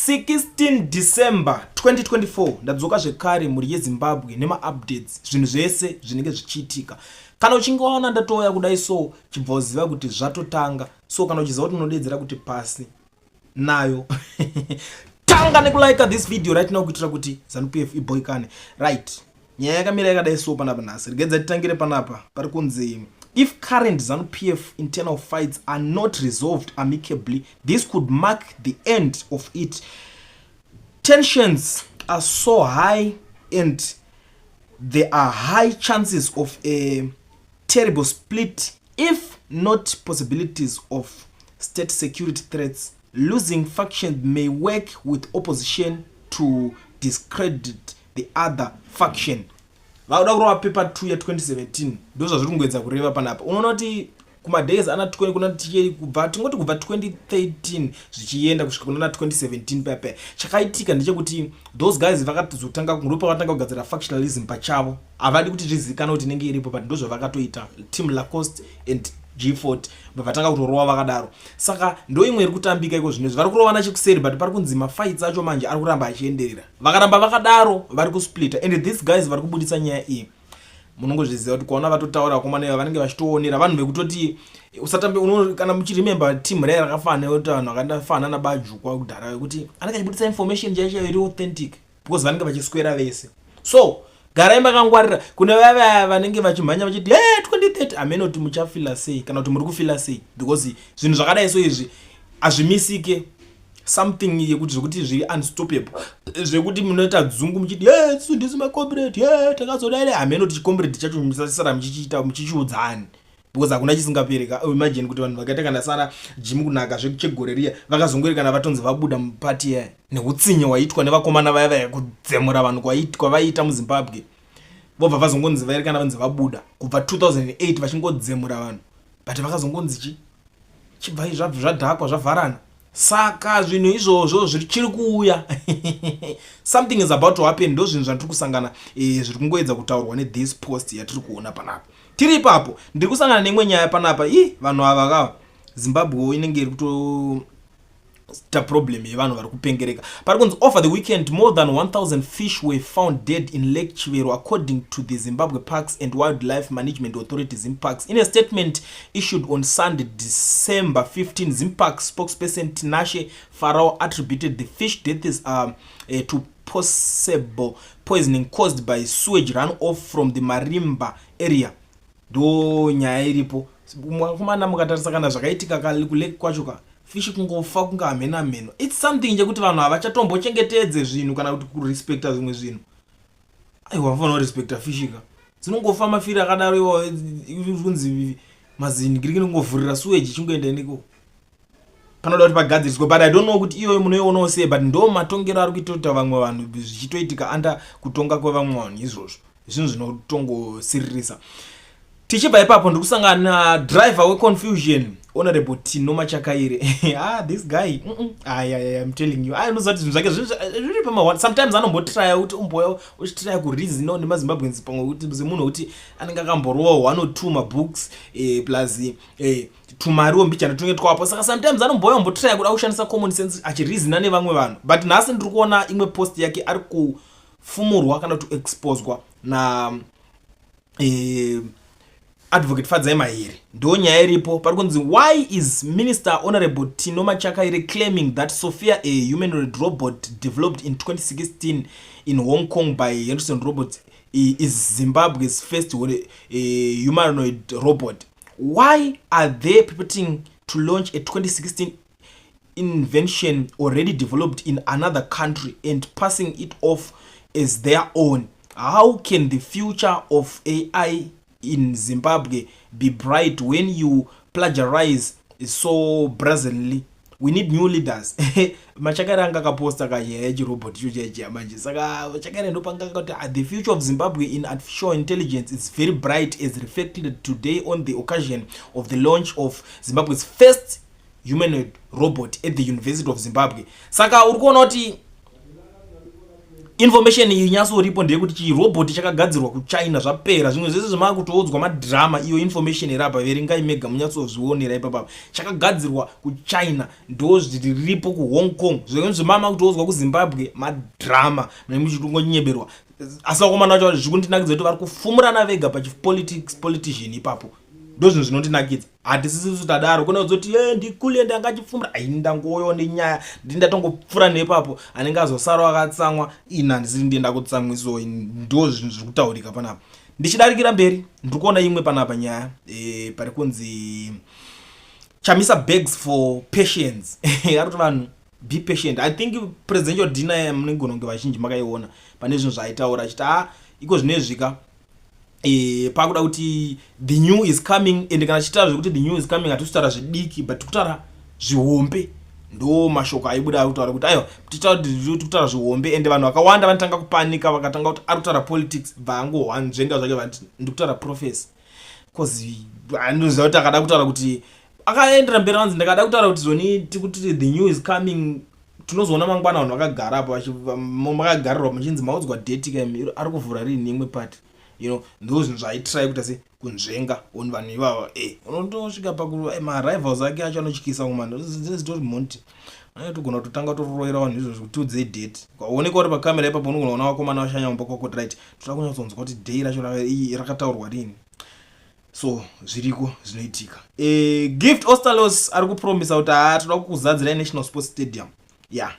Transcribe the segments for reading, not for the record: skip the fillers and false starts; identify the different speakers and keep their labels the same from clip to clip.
Speaker 1: 16 December 2024, ndadzoka zvekare, mhuri yeZimbabwe, nemaupdates, zvinhu zvese zvinenge zvichiitika. Kana uchinge waona ndatouya kudai so, chibva uziva kuti zvatotanga. So kana uchiziva kuti unodedzera kuti pasi nayo, tanga nekulike this video right now kuitira kuti ZANU PF iboikane. Right, nyaya yakamira yakadai so panapa nhasi. Regedza titangire panapa pari kunzi, "If current ZANU PF internal fights are not resolved amicably, this could mark the end of it. Tensions are so high and there are high chances of a terrible split, if not possibilities of state security threats. Losing factions may work with opposition to discredit the other faction." Vakuda kurova paper 2 ya2017, ndo zvazviri kungoedza kureva panapa. Unoona kuti kumadays ana 20 kuna kubva, tingoti kubva 2013 zvichienda kusvika kunana 2017 pepe, chakaitika ndechekuti those guys vakatozotanga, ndo pavakatanga kugadzira factionalism pachavo. Havadi kuti zvizivikanwe kuti inenge iripo, but ndo zvavakatoita. Team Lacoste and G40 vatanga kutorova vakadaro. Saka ndo imwe iri kutambika iko zvino izvi, vari kurovana chikuseri, but pari kunzi mafights acho manje ari kuramba achienderera. Vakaramba vakadaro, vari kusplita. And these guys vari kubudisa nyaya iyi, munongozviziva kuti kuona vatotaura vakomana iva vanenge vachitoonera vanhu vekutoti usatambe. Kana muchiremember, team rai rakafanana nekuti vanhu vakafanana nabajukwa kudhara, vekuti anenge achibudisa information chaicho iri authentic because vanenge vachiswera vese. So garai makangwarira kune vaya vaya vanenge vachimhanya vachiti, "E 2030." Hamene kuti muchafila sei kana kuti muri kufila sei, because zvinhu zvakadai so izvi hazvimisike, something yekuti zvekuti zviri unstoppable, zvekuti munoita dzungu muchiti, "E isu ndisi macomrade, e takazodai." Hamene kuti chicomrade chacho musasara muchichiita muchichiudzani, because hakuna chisingapereka. Imagine kuti vanhu vakaita kana sana Jim Kunaka zvechegore riya vakazongori kana vatonzi vabuda mupati yaya neutsinye hwaiitwa nevakomana vaya vaya, kudzemura vanhu kwavaiita muZimbabwe, vobva vazongonzi vairi kana vanzi vabuda kubva 2008 vachingodzemura vanhu, but vakazongonzi chi chibvai, zvabva zvadhakwa, zvavharana. Saka zvinhu izvozvo zvichiri kuuya, something is about to happen. Ndo zvinhu zvandiri kusangana, zviri kungoedza kutaurwa nethis post yatiri kuona panapa. Tiri ipapo, ndiri kusangana neimwe nyaya panapa. I vanhu ava kava, Zimbabwe inenge iri kutoita problem yevanhu vari kupengereka. Pari kunzi, "Over the weekend, more than 1000 fish were found dead in Lake Chivero, according to the Zimbabwe Parks and Wildlife Management Authority, ZimParks. In a statement issued on Sunday, December 15, ZimParks spokesperson Tinashe Farao attributed the fish deaths to possible poisoning caused by sewage runoff from the Marimba area." Ndo nyaya iripo kumana. Mukatarisa kana zvakaitika kulake kwacho ka, fish kungofa kunge hamena mheno. It's something chekuti vanhu havachatombochengetedze zvinhu kana kuti kurespecta zvimwe zvinhu. Aiwa, vafanira kurespecta fish ka, dzinongofa mafiri akadaro iwo. Kunzi mazinigiriki nongovhurira sewage chingoenda niko. Panoda kuti pagadziriswe, but I don't know kuti iyoyo munoionawo sei, but ndo matongero ari kuitoita vamwe vanhu, zvichitoitika under kutonga kwevamwe vanhu. Izvozvo zvinhu zvinotongosiririsa. Tichibva ipapo, ndiri kusangana nadriver weconfusion, Honorable Tino Machakaire. Ah, this guy, Ayayaya, I'm telling you, anoziva kuti zvinhu zvake zviri pama. Sometimes anombotraya kuti umboya uchitraya kureasonawo nemaZimbabweans pamwe, kuti semunhu wekuti anenge akamborowa one or two mabooks, plus tumariwo mbichana tunenge twapo. Saka sometimes anomboya umbotraya kuda kushandisa common sense achireasona nevamwe vanhu. But nhasi ndiri kuona imwe post yake ari kufumurwa kana kuti exposwa na Advocate Fadzai Mahere. Ndo nyaya iripo. Pari kunzi, "Why is Minister Honorable Tino Machakaire claiming that Sophia, a humanoid robot developed in 2016 in Hong Kong by Henderson Robots, is Zimbabwe's first humanoid robot? Why are they purporting to launch a 2016 invention already developed in another country and passing it off as their own? How can the future of AI in Zimbabwe be bright when you plagiarize so brazenly? We need new leaders." Machakaire anga akaposta kanyaya yechirobot icho chaichiya manje. Saka Machakaire ndopanga kuti, "Ah, the future of Zimbabwe in artificial intelligence is very bright, as reflected today on the occasion of the launch of Zimbabwe's first humanoid robot at the University of Zimbabwe." Saka uri kuona kuti Information iyi nyatsoripo ndeyekuti chirobhoti chakagadzirwa kuChina. Zvapera. Zvimwe zvese zvamaakutoudzwa madhirama. Iyo information iri apa, verengai mega munyatsozvionera ipapapa. Chakagadzirwa kuChina, ndo zviripo kuHong Kong. Zvimwe zvemama kutoudzwa kuZimbabwe madhirama, munenge muchitongonyeberwa. Asi vakomana vacho, zviri kundinakidza kuti vari kufumurana vega pachipolitics, politician ipapo. Ndo zvinhu zvinondinakidza. Hatisisisu tadaro kuna kuzoti e ndikule ndangachifumura. Ai, ndangoyo nenyaya, ndi ndatongopfuura nepapo. Anenge azosara akatsamwa, ini handisiri ndienda kutsamwiso. Ndo zvinhu zviri kutaurika panapa. Ndichidarikira mberi, ndiri kuona imwe panapa nyaya pari kunzi Chamisa begs for patience. Ari kuti vanhu, be patient. I think presidential dinner munogona kunge vazhinji makaiona. Pane zvinhu zvaaitaura achiti a iko zvinezvika pakuda kuti the new is coming. And kana tichitaura zvekuti the new is coming, hatisi kutaura zvidiki, but tikutaura zvihombe. Ndo mashoko aibuda ari kutaura kuti aiwa, tichitaura kuti tikutaura zvihombe. And vanhu vakawanda vanotanga kupanika, vakatanga kuti ari kutaura politics, bvaangohwanzvenga zvake, vanti ndikutaura prophecy, because anoziva kuti akada kutaura kuti akaendera mberi, vanzi ndakada kutaura kuti zoni tikuti the new is coming, tinozoona mangwana vanhu vakagara apo makagarirwa muchinzi maudzwa date ka, ari kuvhura riini imwe party. Ndo zvinhu zvaaitry kuita se kunzvenga on vanhu ivava. Unotosvika paku marivals ake acho anotyisa kumana zitori mhondi, anotogona kutotanga kutoroyera vanhu izvozvo kuti udzei date. Ukaonekwa uri pakamera ipapo, unogona kuona vakomana vashanya mumba kwako, right? Toda kunyatsonzwa kuti day racho rakataurwa rini. So zviriko zvinoitika. Gift Ostalos ari kupromisa kuti haa, toda kukuzadzirai National Sports Stadium. Ya, yeah.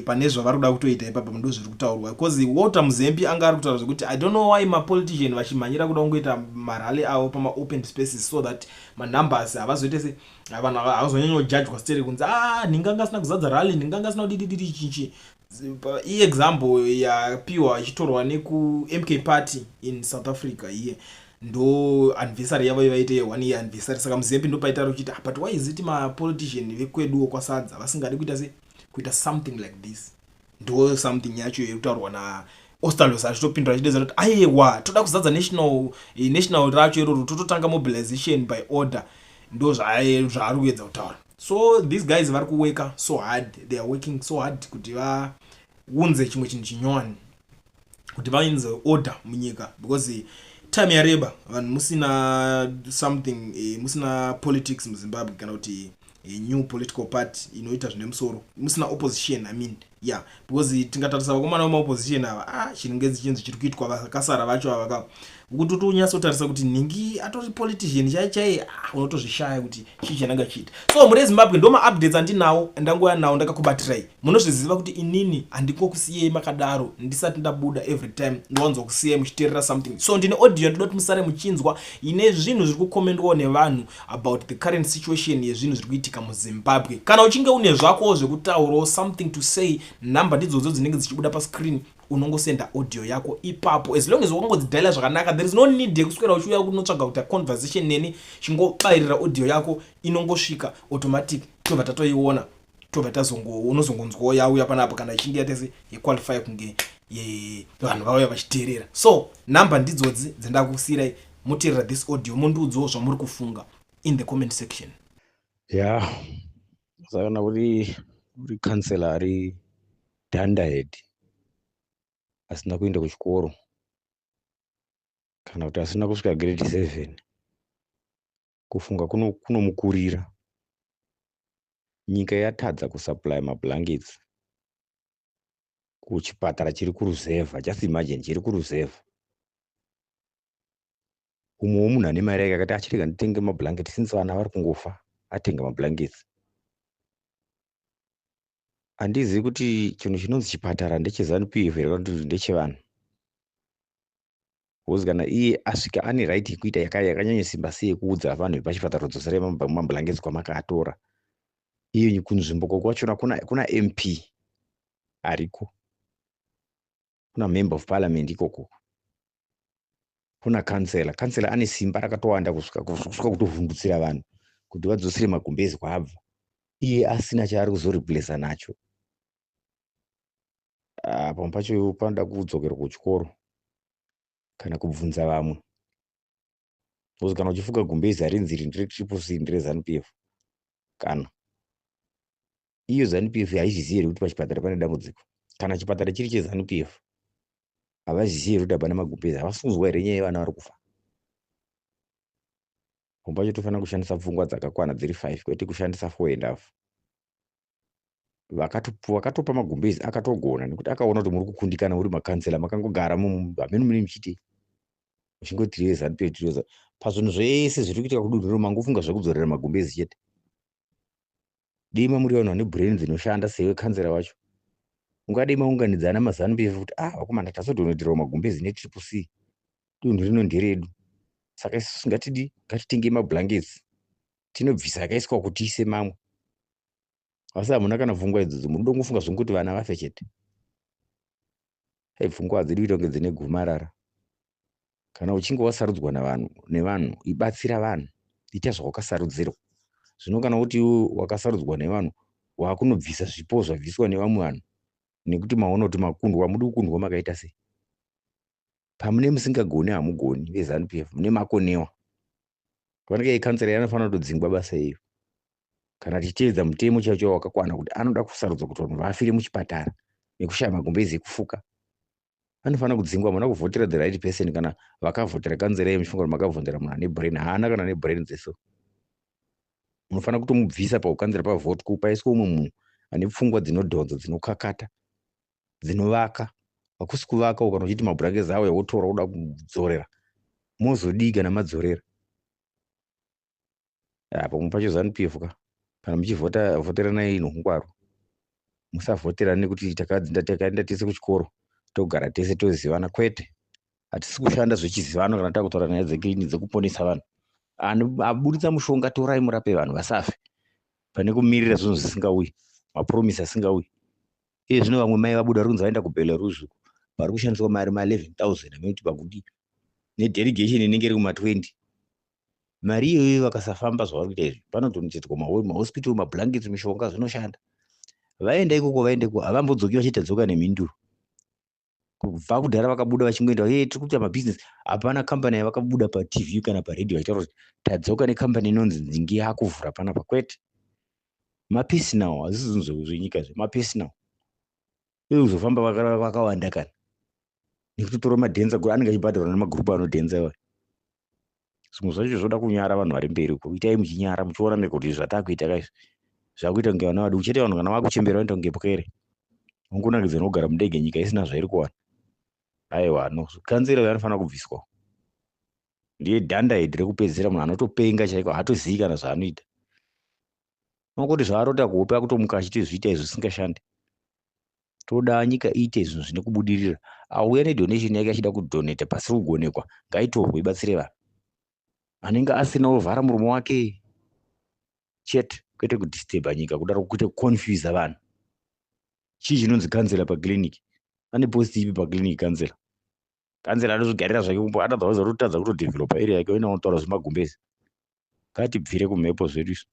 Speaker 1: Pane zvavari kuda kutoita ipapo, ndo zviri kutaurwa, because Walter Muzembi anga ari kutaura zvekuti I don't know why mapolitician vachimhanyira kuda kungoita marally avo pamaopen spaces, so that manumbers havazoite se vanhu havazonyanya kujudgwa stere kunzi a ndinganga asina kuzadza rally, ndinganga asina kudidididi chinchi. Iexample yapiwa ichitorwa nekuMK Party in South Africa. Iye ndo anniversary yavo ivaite one year anniversary. Saka Muzembi ndo paita ruchiti, ah, but why is it mapolitician vekweduwo kwasadza vasingadi kuita se kuita something like this? Ndo something yacho iri kutaurwa naOstalos, achitopindura achidedzera kuti aiwa, toda kuzadza national racho iroro, tototanga mobilization by order. Ndo zvaari kuedza kutaura. So these guys vari kuworka so hard, they are working so hard kuti vaunze chimwe chinhu chinyowani, kuti vaunze order munyika, because time yareba vanhu musina something, musina politics muZimbabwe, kana kuti new political party inoita zvine musoro, musina opposition, I mean, yeah, because tingatarisa vakomana vemaopposition ava, ah, chinenge chinzi chiri kuitwa, vakasara vacho ava ka, kuti utonyatsotarisa kuti nhingi atori politician chai chai, ah, unotozvishaya kuti chii chananga chiita. So mhuri yeZimbabwe, ndo maupdates andinawo, ndangoya nawo, ndakakubatirai. Munozviziva kuti inini handingokusiyei makadaro ndisati ndabuda. Every time ndowanzwa kusiyai muchiteerera something. So ndine audio ndinoda kuti musare muchinzwa, ine zvinhu zviri kukomendwawo nevanhu about the current situation yezvinhu zviri kuitika muZimbabwe. Kana uchinge une zvakowo zvekutaurawo, something to say, nhamba ndidzodzo dzinenge dzichibuda pascreen. Unongosenda audio yako ipapo, as long as wakangodzidhaila zvakanaka. There is no need yekuswera uchiuya kunotsvaga kuita conversation neni. Chingobayirira audio yako, inongosvika automatic, tobva tatoiona, tobva tazongo unozongonzwawo yauya panapa kana ichinge yatese yequalify kunge vanhu vauya vachiteerera. So nhamba ndidzodzi dzandakusiyirai, muteerera this audio, mundiudzawo zvamuri kufunga in the comment section.
Speaker 2: Ya, saka kana uri councillor ari dunderhead, asina kuenda kuchikoro, kana kuti asina kusvika grade 7, kufunga kunomukurira. Nyika yatadza kusupply mablankets kuchipatara chiri kuruzevha. Just imagine, chiri kuruzevha. Umwewo munhu ane mari yake akati achirega nditenge mablankets, since vana vari kungofa, atenga mablankets. Handizivi kuti chinhu chinonzi chipatara ndecheZANU PF here kana kuti ndechevanhu, because kana iye asvika ane right yekuita yakanyanya simba sei yekuudza vanhu vepachipatara, dzoserai mablankets kwamakaatora? Iyo kunzvimbo kwachona kuna MP ariko, kuna member of parliament ikoko, kuna kansela. Kansela ane simba rakatowanda kusvika kutovhundutsira vanhu kuti vadzosere magumbezi kwaabva, iye asina chaari kuzoreplaca nacho. Ah, pamwe pacho panoda kudzokerwa kuchikoro kana kubvunza vamwe, because kana uchifuka gumbezi harinzi iri ndere Triple C, ndere ZANU PF. Kana iyo ZANU PF haizvizivi here kuti pachipatara pane dambudziko? Kana chipatara chiri cheZANU PF. Havazivi here kuti hapana magumbezi? Havasi kunzwa here nyaya yevana vari kufa? Pamwe pacho tofanira kushandisa pfungwa dzakakwana dziri 5 kwete kushandisa 4 and half. Vakatopa magumbezi akatogona nekuti akaona kuti muri kukundikana uri makansela makangogara hameno mune muchitei muchingoti tiri veZanu PF tiri veZanu pazvinhu zvese zviri kuitika kudunhu rino mangofunga zvekudzorera magumbezi chete. Dima muri vanhu vane brain dzinoshanda sewe kanzera wacho ungadai maunganidza ana maZanu PF kuti ah vakomana tazodonoterwa magumbezi neTriple C dunhu rino nderedu saka isusu ngatidi ngatitenge mablankets tinobvisa akaiswa kuti tiise mamwe. Asi hamuna kana pfungwa idzodzo munoda kungofunga zvonguti vana vafe chete. Hey, pfungwa hadzidi kuita kunge dzine gumarara. Kana uchinge wasarudzwa navanhu nevanhu ibatsira vanhu ita zvawakasarudzirwa. Zvino kana kuti iwe wakasarudzwa nevanhu wakunobvisa zvipo zvabviswa nevamwe vanhu nekuti maona kuti makundwa hamudi kukundwa makaita sei? Pamune musingagoni hamugoni veZanu PF mune makonewa. Fanike ikansela anofanira kutodzingwa basa iyo. Kana tichitevedza mutemo chaiwo chaiwo wakakwana kuti anoda kusarudzwa kuti vanhu vafire muchipatara nekushaya magumbezi ekufuka. Anofanira kudzingwa hamuna kuvhotera the right person kana vakavhotera kanzera iyo muchifunga kuti makavhotera munhu ane brain haana kana nebrain dzeso. Munofanira kutomubvisa paukanzera pavhoti kupaiswa umwe munhu ane pfungwa dzinodhonza dzinokakata dzinovaka. Hakusi kuvaka uko kana uchiti mabhurangezi auya wotora woda kudzorera mozodii kana madzorera? Ah, pamwe pacho Zanu PF ka kana muchivhota vhoteranai noungwaru musavhoterane nekuti takaenda tese kuchikoro togara tese tozivana kwete hatisi kushanda zvechizivano kana takutaura nyaya dzekilini dzekuponesa vanhu aburitsa mushonga torai murape vanhu vasafe pane kumirira zvinhu zvisingauyi mapromisi asingauyi iye zvino vamwe mai vabuda vari kunzi vaenda kubelarus uko vari kushandiswa mari ma 11000 amekuti pakuti nedelegation inenge iri kuma 20 mari iyoyo vakasafamba zvavari kuita izvi panotonetsedzwa mahospital mablankets mishonga zvinoshanda vaenda ikoko vaenda ikoko havambodzoki vachiita dzoka nemhinduro kubva kudhara vakabuda vachingoenda hey, tiri kuita mabhizinesi hapana kambani yavakabuda patv kana paredhiyo vachitaura kuti tadzoka nekambani inonzi nzingi yakuvhura panapa kwete mapersonal hazvisi zvinhu zvenyika izvi mapersonal uye kuzofamba vakawanda kana nekutotora madhenza anenge achibhadharwa nemagurupu anodhenza iwayo zvimwe zvacho zvoda kunyara vanhu vari mberi uko itai muchinyara muchiona mega kuti zvatakuita kaizvi zvakuita kunge vana vaduku chete vanhu kana vakuchembera vanoita kunge pwere ungonakidza nokugara mundege nyika isina zvairi kuwana aiwa no kanzera uyo anofanira kubviswa ndiye dhanda hedi rekupedzisira munhu anotopenga chaiko haatozivi kana zvaanoita unongoti zvaarota kuhope akutomuka achiti zviita izvo zvisingashande Toda nyika iite zvinhu zvine kubudirira. Auya nedonation yake achida kudonata pasiri kugonekwa ngaitorwe ibatsire vanhu. Anenge asina ovhara muromo wake chete kwete kudisturba nyika kudaro kuite kuconfusa vanhu. Chii chinonzi councillor paclinic? Ane post ipi paclinic councillor? Councillor anozvigarira zvake kumbo atadza kutadza kutodevelopa area yake oina unotaura zvemagumbezi. Ngatibvire kumhepo zvedu izvo.